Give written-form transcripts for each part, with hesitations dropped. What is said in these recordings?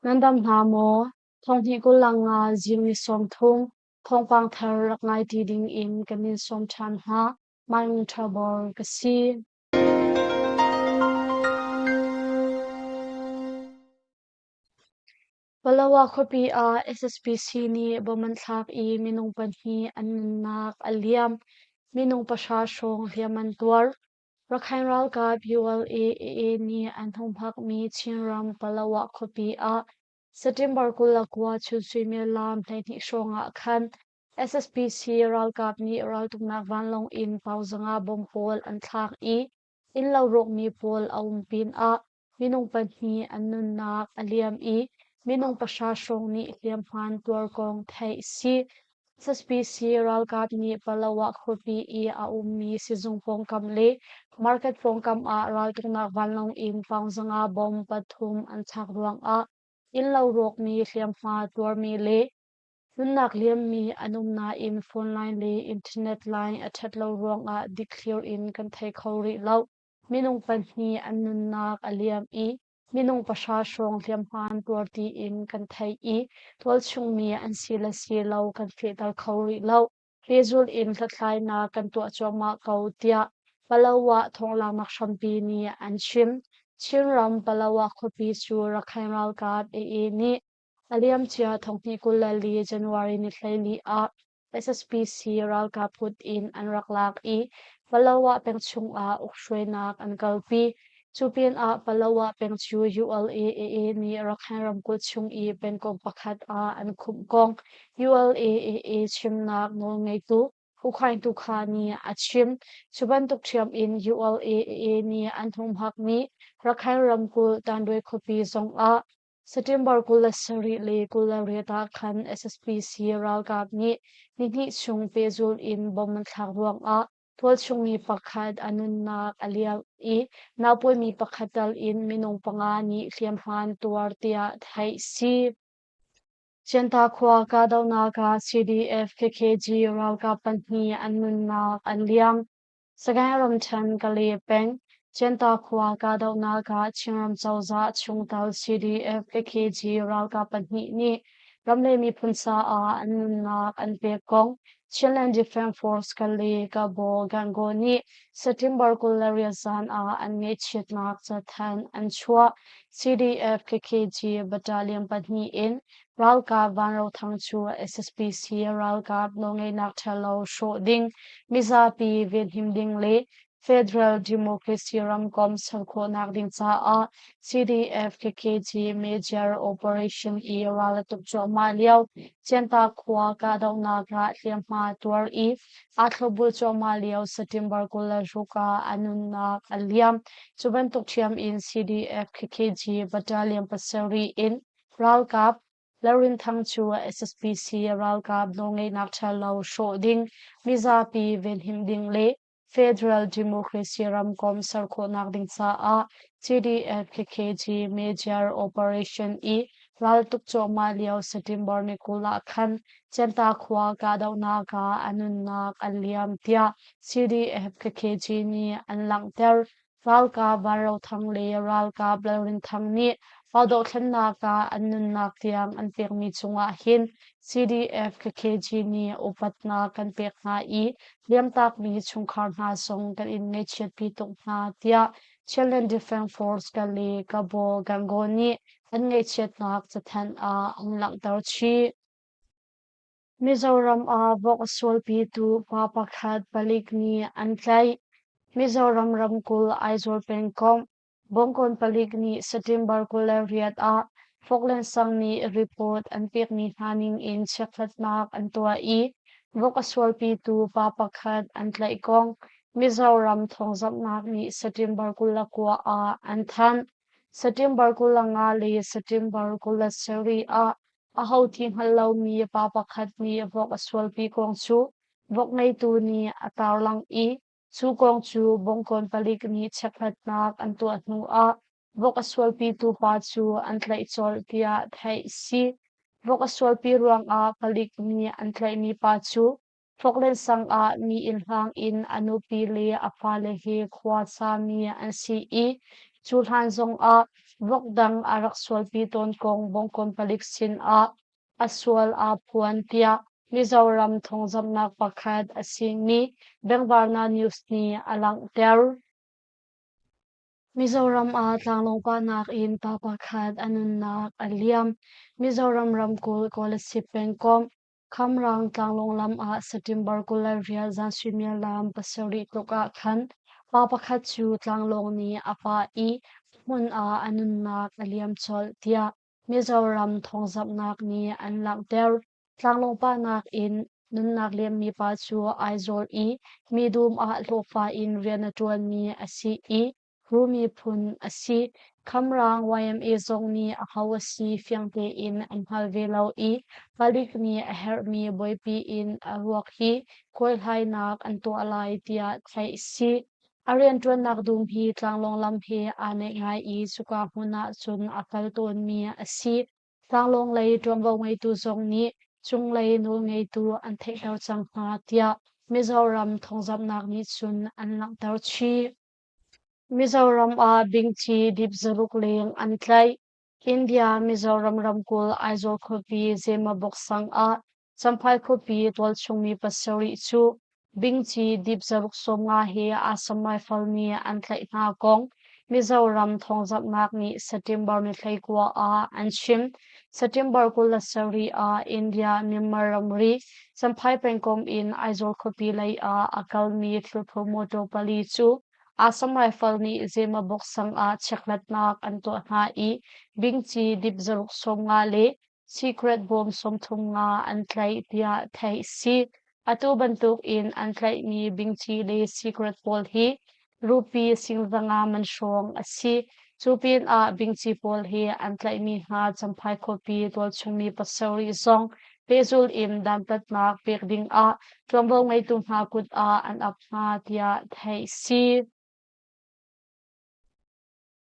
Nan dam hna maw? Thonghnih 25 zing ni 30 thawngpang thar rak ngai ti ding in kan in sawm ṭhan hna. Maing Ṭhabor ka si. Palawa khuapi ah SSPC nih bom an thlak i minung pahnih an nunnak a liam. Minung pahra hrawng hliam an tuar. Rakhine ralkap ULA-AA nih an humhakmi Chinram Palawa khuapi ah September 29 chun suimilam 12 hrawng ah khan SSPC ralkap nih raltuknak vanlawng in pauzanga bom pawl an thlak i innlo rawkmi pawl a um pinah minung pahnih an nunnak a liam i minung pahra hrawng nih hliamhma tuar kong theih si. SSPC ralkap nih Palawa khuapi i a ummi sizung pawngkam le market pawngkam ah raltuknak vanlawng in paungzanga bom pathum an thlak ruangah innlo rawkmi hliamhma tuarmi le nunnak liammi an um nain phone line le internet line a ṭhat lo ruangah dikthlir in kan thei kho rih lo. Minung pahnih an nunnak a liam i minung pahra hrawng hliamhma an tuar tiin kan theih i tualchungmi an si le si lo kan fehter kho rih lo. Pehzulh in hlathlainak kan tuah cuahmah ko tiah Palawa thawnglaaknak hrampi nih an chim. Chinram Palawa khuapi cu Rakhine ralkap AA nih A liamcia thonghnih 24 January ni 14 ah SSPC ralkap kut in an rak lak i Palawa peng chungah ukhruainak an kalpi. Cu pinah Palawa peng cu ULA-AA nih Rakhine ramkulh chung i pengkomh pakhat ah an khumh kong ULA-AA chimnak nawlngeitu Ukhaing Tukha nih a chim. Cu bantuk ṭhiam in ULA-AA nih an humhakmi Rakhine ramkulh Tanduai khuapi zongah September 27 le 28 ah khan SSPC ralkap nih nihnih chung pehzulh in bomb an thlak ruangah tualchung mi pakhat a nunnak a liam i naupawimi pakhat tal in minung panga nih hliamhma an tuar tiah theih si. Cianta khua kahdohnak ah CDF KKG ralkap pahnih an nunnak an liam. Sagaing ramṭhen Kale peng, Cianta khua kahdohnak ah Chinram cozah chungtel CDF KKG ralkap pahnih nih ram le miphun caah an nunnak an pek kong Chinland Defense Force Kale Kabaw Gangaw nih September 28 zan ah an ngaihchiatnak cathanh an chuah. CDF KKG Battalion pahnih in Ralkap Van Ro Thang cu SSPC ralkap nawlngeihnak ṭhalo hrawh ding, mizapi venhim ding le Federal Democracy ramkomh ser khawhnak ding caah CDF KKG Major Operation i ral a tuk cuahmah lio Cianta khua kahdohnak ah hliamhma tuar i aa thlopbul cuahmah lio September 26 ah a nunnak a liam. Cu bantuk ṭhiam in CDF KKG Battalion pasarih in Ralkap Lalrin Thang cu SSPC ralkap nawlngeihnak ṭhalo hrawh ding, mizapi venhim ding le Federal Democracy ramkomh ser khawhnak ding caah CDF KKG Major Operation i raltuk cuahmah lio September ni 20 ah khan Cianta khua kahdohnak ah a nunnak a liam tiah CDF KKG nih an langhter. Ralkap Van Ro Thang le ralkap Lal Rin Thang nih raldohthlennak ah an nunnak tiang an pekmi cungah hin CDF KKG nih upatnak kan pek hna i liamtakmi chungkhar hna zong kan in ngaihchiatpi tuk hna tiah Chinland Defense Force Kale Kabaw Gangaw nih an ngaihchiatnak cathanh ah an langhter chih. Mizoram ah vok a sualpitu pa pakhat palik nih an tlaih. Mizoram ramkulh Aizawl pengkomh Bawngkawn palik nih September 28 ah Falkland sang nih report an pekmi hna ningin chekhlatnak an tuah i vok a sualpitu pa pakhat an tlaih kong Mizoram thawngzamhnak nih September 29 ah an thanh. September 25 le September 27 ah Aho ti hngalh lomi pa pakhat nih vok a sualpi kong cu vok ngeitu nih a tarlangh i cu kong cu Bawngkawn palik nih chekhlatnak an tuah hnuah vok a sualpitu pa cu an tlaih colh tiah theih a si. Vok a sualpi ruangah palik nih an tlaihmi pa cu Falkland sang ah mi inn hlang in a nupi le a fale he khua sami an si i. Cu hlan zongah vok dang a rak sualpi tawn kong Bawngkawn palik sinah a sual aa phuan tiah Mizoram thawngzamhnak pakhat a simi Bengvarna News nih a langhter. Mizoram ah tlanglawng pahnak in pa pakhat a nunnak a liam. Mizoram ramkulh Kolasib pengkomh Khamrang tlanglawng lam ah September 28 zan suimilam 7 tluk ah khan pa pakhat cu tlanglawng nih a pah i hmun ah a nunnak a liam colh tiah Mizoram thawngzamhnak nih an langhter. Tlanglawng pahnak in nunnak liammi pa cu Aizawl i mi dum ah hlawhfa in rian a ṭuanmi a si i Ru miphun a si. Khamrang YMA zong nih aho a si fiang tein an hngal ve lo i palik nih a herhmi buaipi in a ruak hi khuaihlainak an tuah lai tiah theih a si. A rianṭuannak dum hi tlanglawng lam he aa naih ngai i cuka hmun ah cun a kal tawnmi a si. Tlanglawng lei ṭuanvo ngeitu zong nih cunglei nawlngeitu an theihter cang hna tiah Mizoram thawngzamhnak nih cun an langhter chih. Mizoram ah bingci dip 6 leng an tlaih. India Mizoram ramkulh Aizawl khuapi Zemabawk sang ah Champhai khuapi tualchung mi pasarih cu bingci dip 65 he Assam Rifle nih an tlaih hna kong Mizoram thawngzamhnak nih September ni 19 ah an chim. September 27 ah India Myanmar ramri Champhai pengkomh in Aizawl khuapi lei ah a kalmi thilphur motor pali cu Assam Rifle nih Zemabawk sang ah chekhlatnak an tuah hna i bingci dip 65 le secret bawm 35 an tlaih tiah theih a si. Atu bantuk in an tlaihmi bingci le secret pawl hi rupee 500,000 man hrawng a si. Cu pinah bingci pawl hi an tlaihmi hna Champhai khuapi tualchungmi pasarih zong pehzulh in dantatnak pek ding ah ṭuanvo ngeitu hna kut ah an ap hna tiah theih a si.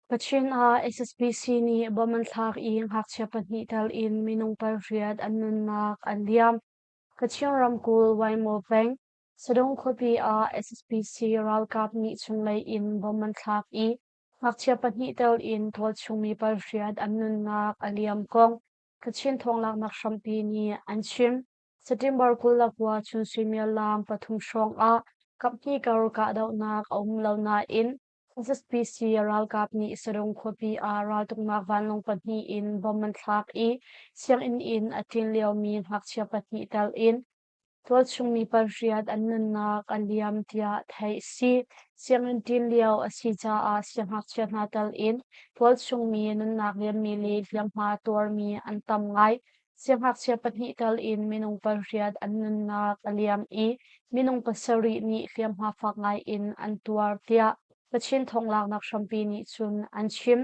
Kachin ah SSPC nih bom an thlak i ngakchia pahnih tel in minung pariat an nunnak an liam. Kachin ramkulh Waimaw peng Sadung khuapi ah SSPC ralkap nih chunglei in bom an thlak i ngakchia pahnih tel in tualchung mi pariat an nunnak a liam kong Kachin thawnglaknak hrampi nih an chim. September 29 chun suimilam pathum hrawng ah kaphnih kar kahdohnak a um lo nain SSPC ralkap nih Sadung khuapi ah raltuknak vanlawng pahnih in bom an thlak i sianginn in a ṭin liomi ngakchia pahnih tel in tualchung mi pariat an nunnak a liam tiah theih a si. Sianginn ṭin lio a si caah siangngakchia hna tel in tualchung mi nunnak liammi le hliamhma tuarmi an tam ngai. Siangngakchia pahnih tal in minung pariat an nunnak a liam i minung pasarih nih hliamhma fak ngai in an tuar tiah Kachin thonglaknak hrampi nih cun an chim.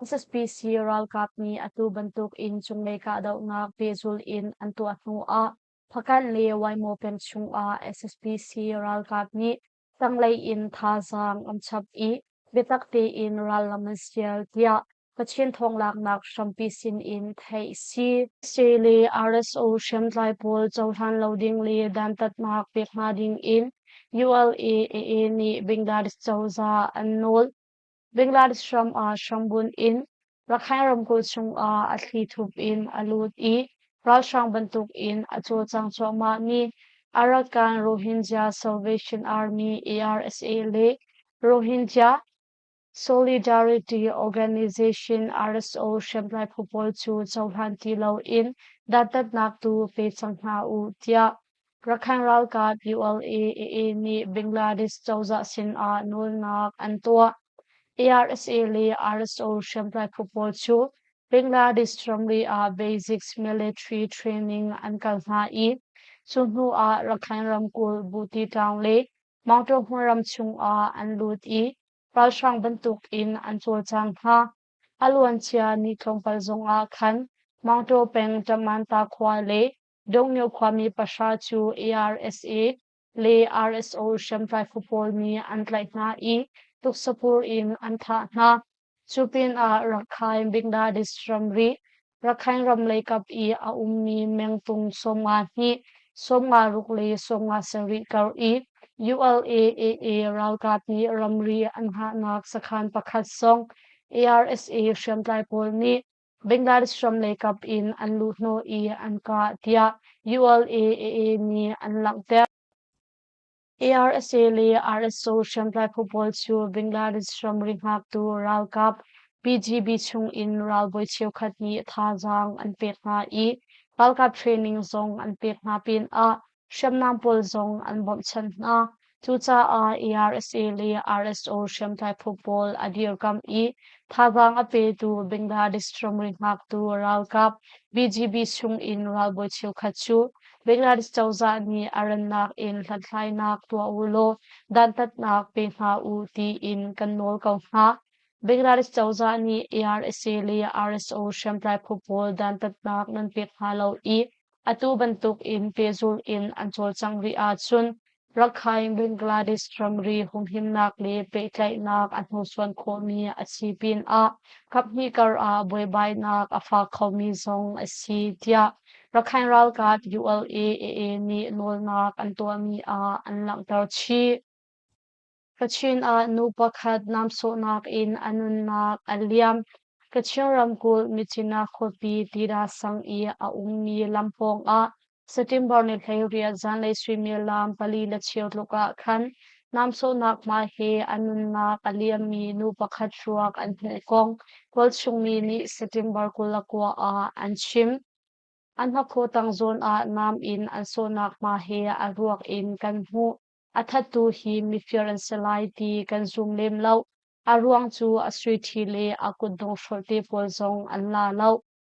SSPC ralkap nih atu bantuk in cunglei kahdohnak pehzulh in an tuah hnu ah Hpakant le Waimaw peng chungah SSPC ralkap nih tanglei in thazaang an chap i biatak tein rallam an sial tiah Kachin thawnglaknak hrampi sin in theih a si. C le RSO hriamtlai pawl cohlan lo ding le dantatnak pek hna ding in ULA-AA nih Bangladesh cozah an nawl. Bangladesh ram ah hrambunh in Rakhine ramkulh chungah a thlithup in a lut i ralhrang bantukin a cawlcang cuahmahmi Arakan Rohingya Salvation Army ARSA le Rohingya Solidarity Organization RSO hriamtlai phu pawl cu cohlan ti loin dantatnak tu pe cang hna u tiah Rakhine ralkap ULA-AA nih Bangladesh cozah sinah nawlnak an tuah. ARSA le RSO hriamtlai phu pawl cu Bangladesh ramri ah basic military training an kal hna i cu hnu ah Rakhine ramkulh Buti tlang le Maungtaw hmunram chungah an lut i ralhrang bantukin an cawlcang hna. A luancia ni tlawmpal zongah khan Maungtaw peng Ṭamanta khua le Dongmyo khuami pahra cu ARSA le RSO hriamtlai phu pawl nih an tlaih hna i tuksapur in an thah hna. Cu pinah Rakhine Bangladesh ramri Rakhine ram leikap i a ummi mengtung 52, 56 le 57 kar i ULA-AA ralkap nih ramri an hngahnak sakhan pakhat zong. ARSA hriamtlai pawl nih Bangladesh ram lei kap in an luhhnawh i an kah tiah ULA-AA nih an langhter. ARSA le RSO hriamtlai phu pawl cu Bangladesh ramri hngaktu ralkap BGB chung in ralbawi cheukhat nih thazaang an pek hna i ralkap training zong an pek hna pinah hriamnam pawl zong an bawmhchanh hna. Cucaah ARSA le RSO hriamtlai phu pawl a dirkamh i thazaang a petu Bangladesh ramri hngaktu ralkap BGB chung in ralbawi cheukhat cu Bangladesh cozah nih a rannak in hlathlainak tuah u law dantatnak pe hna u tiin kan nawl ko hna. Bangladesh cozah nih ARSA le RSO hriamtlai phu pawl dantatnak nan pek hna lo i atu bantuk in pehzulh in an cawlcangh rih ahcun Rakhine Bangladesh ramri humhimnak le pehtlaihnak a hnursuan khawhmi a si pinah kaphnih kar ah buaibainak a fak khomi zong a si tiah Rakhine ralkap ULA-AA nih nawlnak an tuahmi ah an langhter chih. Kachin ah nu pakhat namsawhnak in a nunnak a liam. Kachin ramkulh Myitkyina khuapi Tida sang i a ummi lam pawngah September ni 18 zanlei suimilam 4:15 tluk ah khan namsawhnak hma he a nunnak a liammi nu pakhat ruak an hmuh kong tualchung mi nih September 29 ah an chim. A hnakhaw tang zawn ah nam in an sawhnak hma he a ruak in kan hmuh. A thattu hi mifir an si lai ti kan zum lem lo. A ruang cu a suiṭhi le a kutdong hrolh te pawl zong an la lo.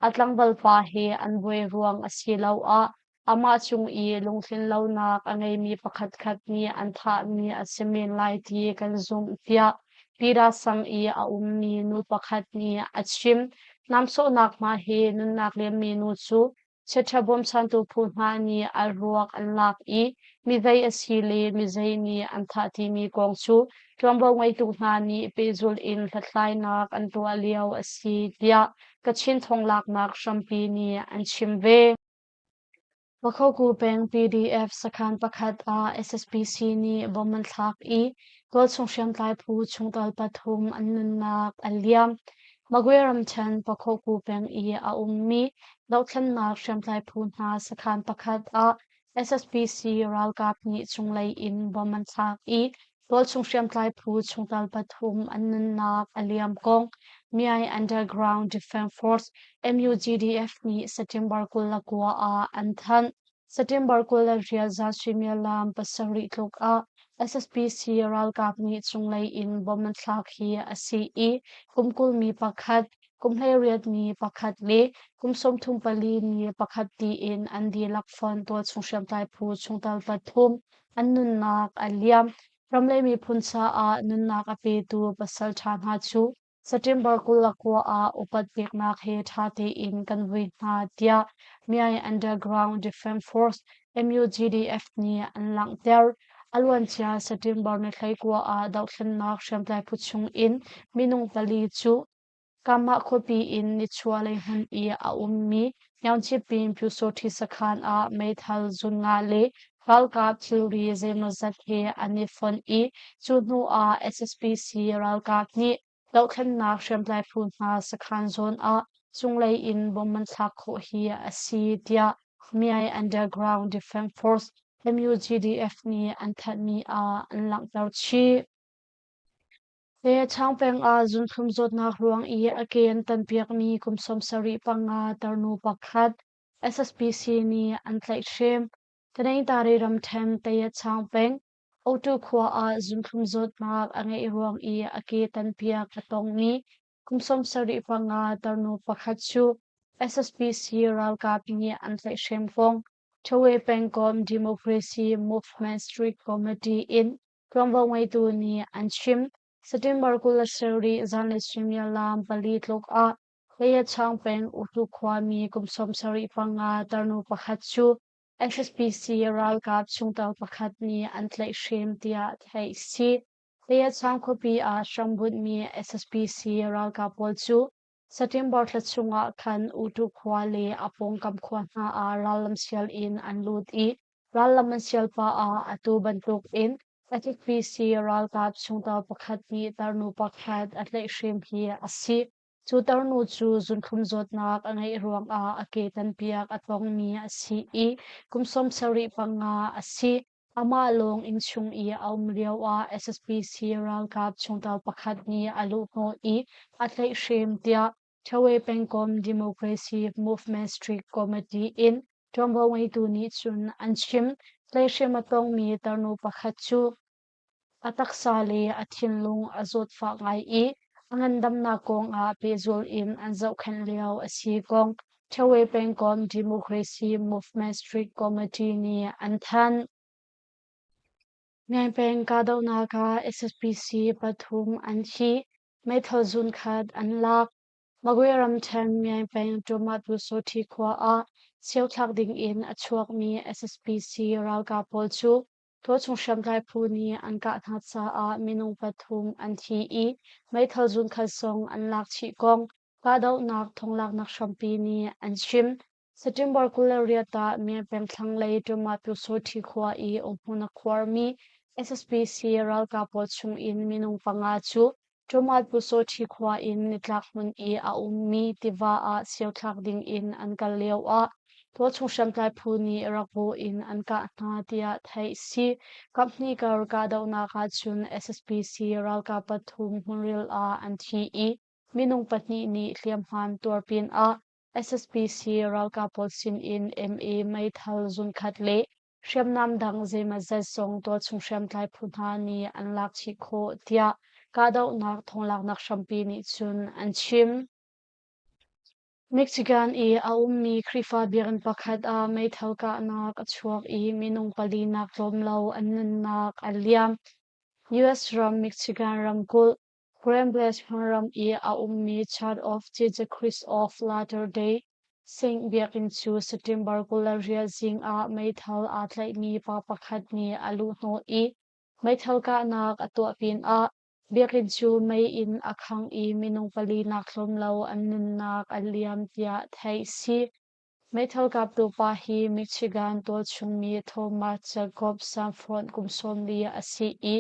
A tlangval pa he an buai ruang asiloah amah cung i lungtlinlonak a ngeimi pakhatkhat nih an thahmi a si men lai ti kan zumh tiah Pira sang i a ummi nu pakhat nih a chim. Namsawhnak hma he nunnak liammi nu cu Chiaṭha bawmchantu phu hna nih a ruak an lak i mizei a si le mizei nih an thah timi kong cu ṭuanvo ngeitu hna nih pehzulh in hlathlainak an tuah lio a si tiah Kachin thonglaknak hrampi nih an chim ve. Pakhoku peng PDF sakhan pakhat ah SSPC nih bomb an thlak i tualchung hriamtlai phu chungtel pathum an nunnak a liam. Magwe ramṭhen Pakhoku peng i a ummi dohthlennak hriamtlai phu hna sakhan pakhat ah SSPC ralkap nih cunglei in bomb an thlak i tualchung hriamtlai phu chungtel pathum an nunnak a liam kong Myay Underground Defense Force MUGDF nih September 29 ah an thanh. September 28 zan suimilam 7 tluk ah SSPC ralkap nih cunglei in bomb an thlak hi a si i kum 20 mi pakhat, kum 18 mi pakhat le kum 34 mi pakhat tiin an dihlak fonh tualchung hriamtlai phu chungtel pathum an nunnak a liam. Ram le miphun caah nunnak a petu pasalṭha hna cu September 29 ah upat peknak he ṭha tein kan vui hna tiah Myay Underground Defense Force MUGDF nih an langhter. A luancia September ni 19 ah dohthlennak hriamtlai phu chung in minung pali cu Kamah khuapi in nichuahlei hmun i a ummi Nyaungchipin Pyusawhti sakhan ah meithal zun nga le ralkap thilri zeimawzat he an i fonh i cu hnu ah SSPC ralkap nih dohthlennak hriamtlai phu hna sakhan zawn ah cunglei in bomb an thlak khawh hi a si tiah Myay Underground Defense Force MUGDF nih an thanhmi ah an langhter chih. Changpeng ah zunthlum zawtnak ruang i a ke an tanpiakmi kum 75 tarnu pakhat SSPC nih an tlaihhrem. Taningtari ramṭhen Tayachang peng Otu khua ah zunthlum zawtnak a ngeih ruang i a ke tanpiak a tongmi kum 75 tarnu pakhat cu SSPC ralkap nih an tlaihhrem kong Ṭhawe pengkomh Democracy Movement Street Committee in ṭuanvo ngeitu nih an chim. September 27 zanlei suimilam 4 tluk ah Layachang peng Uhtu khuami kum 75 tarnu pakhat cu SSPC ralkap chungtel pakhat nih an tlaihhrem tiah theih a si. Layachang khuapi ah hrambunhmi SSPC ralkap pawl cu September thla chungah khan Uhtu khua le a pawngkam khua hna ah rallam sial in an lut i rallam an sial pah ah atu bantuk in SSPC ralkap chungtel pakhat nih tarnu pakhat a tlaihhrem hi a si. Cu tarnu cu zunthlum zawtnak a ngeih ruangah a ke tanpiak a tongmi a si i kum 75 a si. Amah lawng innchung i a um lioah SSPC ralkap chungtel pakhat nih a luhhnawh i a tlaihhrem tiah Ṭhawe pengkomh Democracy Movement Street Committee in ṭuanvo ngeitu nih cun an chim. Tlaihhrem a tongmi tarnu pakhat cu a taksa le a thinlung a zawtfah ngai i a ngandamnak kongah pehzul in an zohkhenh lio a si kong Ṭhawe pengkomh Democracy Movement Street Committee nih an thanh. Myaing kahdohnak ah SSPC pathum an thi. Meithal zunkhat an lak. Magwe ramṭhen Myaing peng Ṭuamah-Pyusawṭhi khua ah siothlak dingin a chuakmi SSPC ralkap pawl cu tualchung hriamtlai phu nih an kah hna caah minung pathum an thi i meithal zunkhat zong an lak chih kong kahdohnak thonglaknak hrampi nih an chim. September 28 ah Myaing peng thlanglei Ṭuamah-Pyusawṭhi khua i umhmun a khuarmi SSPC ralkap pawl chungin minung panga cu Ṭuamah-Pyusawṭhi khua in nitlak hmun i a ummi tiva ah siothlak dingin an kal lioah tualchung hriamtlai phu nih rakbu in an kah hna tiah theih si. Kaphnih kar kahdohnak ahcun SSPC ralkap pathum hmunril ah an thi i minung pahnih nih hliamhma an tuar pinah SSPC ralkap pawl sinin MA meithal zunkhat le hriamnam dang zeimawzat zong tualchung hriamtlai phu hna nih an lak chih khawh tiah kahdohnak thonglaknak hrampi nih cun an chim. Michigan i a ummi Khrihfa biakinn pakhat ah meithal kahnak a chuak i minung pali nak tlawm lo an nunnak a liam. US ram Michigan ramkulh Grand Blanc hmunram i a ummi Church of Jesus Christ of Latter-day Saint biakinn cu September 28 zing ah meithal aa tlaihmi pa pakhat nih a luhhnawh i meithal kahnak a tuah pinah biakinn cu mei in a khangh i minung pali nak tlawm lo an nunnak a liam tiah theih si. Meithal kaptu pa hi Michigan tualchungmi Thomas Jacob Sanford kum 40 a si i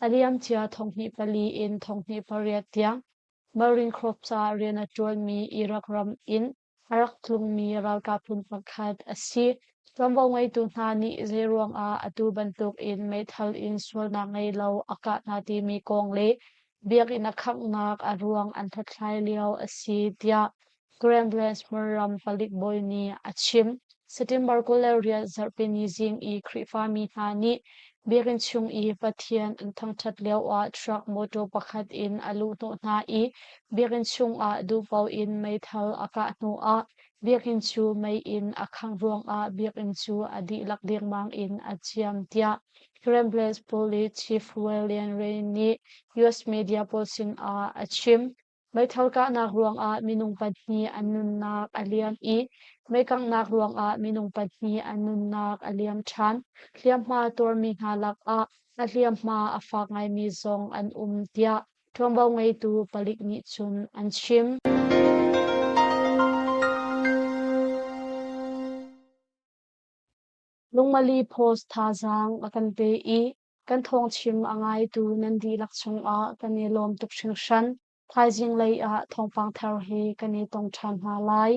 A liamcia thonghnih pali in thonghnih pariat tiang Marine Corps caah rian a ṭuanmi Iraq ram in a rak tlungmi ralkap hlun pakhat a si. Ṭuanvo ngeitu hna nih zeiruangah atu bantukin meithal in sualnak ngei lo a kah hna timi kong le biakinn a khanghnak a ruang an hlathlai lio a si tiah Grand Blanc ram palik bawi nih a chim. September 28 zarhpini zing i Khrihfami hna nih biakinn chung i Pathian an thangṭhat lioah truck mawṭaw pakhat in a luhhnawh hna i biakinn chungah duhpaoh in meithal a kah hnuah biakinn cu mei in a khangh ruangah biakinn cu a dihlak dengmang in a ciam tiah Grand Blanc Police Chief William Ray nih US media pawl sinah a chim. Meithal kahnak ruangah minung pahnih an nunnak a liam i meikanghnak ruangah minung pahnih an nunnak a liam ṭhan. Hliamhma tuarmi hna lakah a hliamhma a fak ngaimi zong an um tiah ṭuanvo ngeitu palik nih cun an chim. Lungmali Post thazaang a kan pe i kan thawngchim a ngaitu nan dihlak cungah kan i lawm tuk hringhran. Thaizing lei ah thawngpang thar he kan i tong ṭhan hna lai.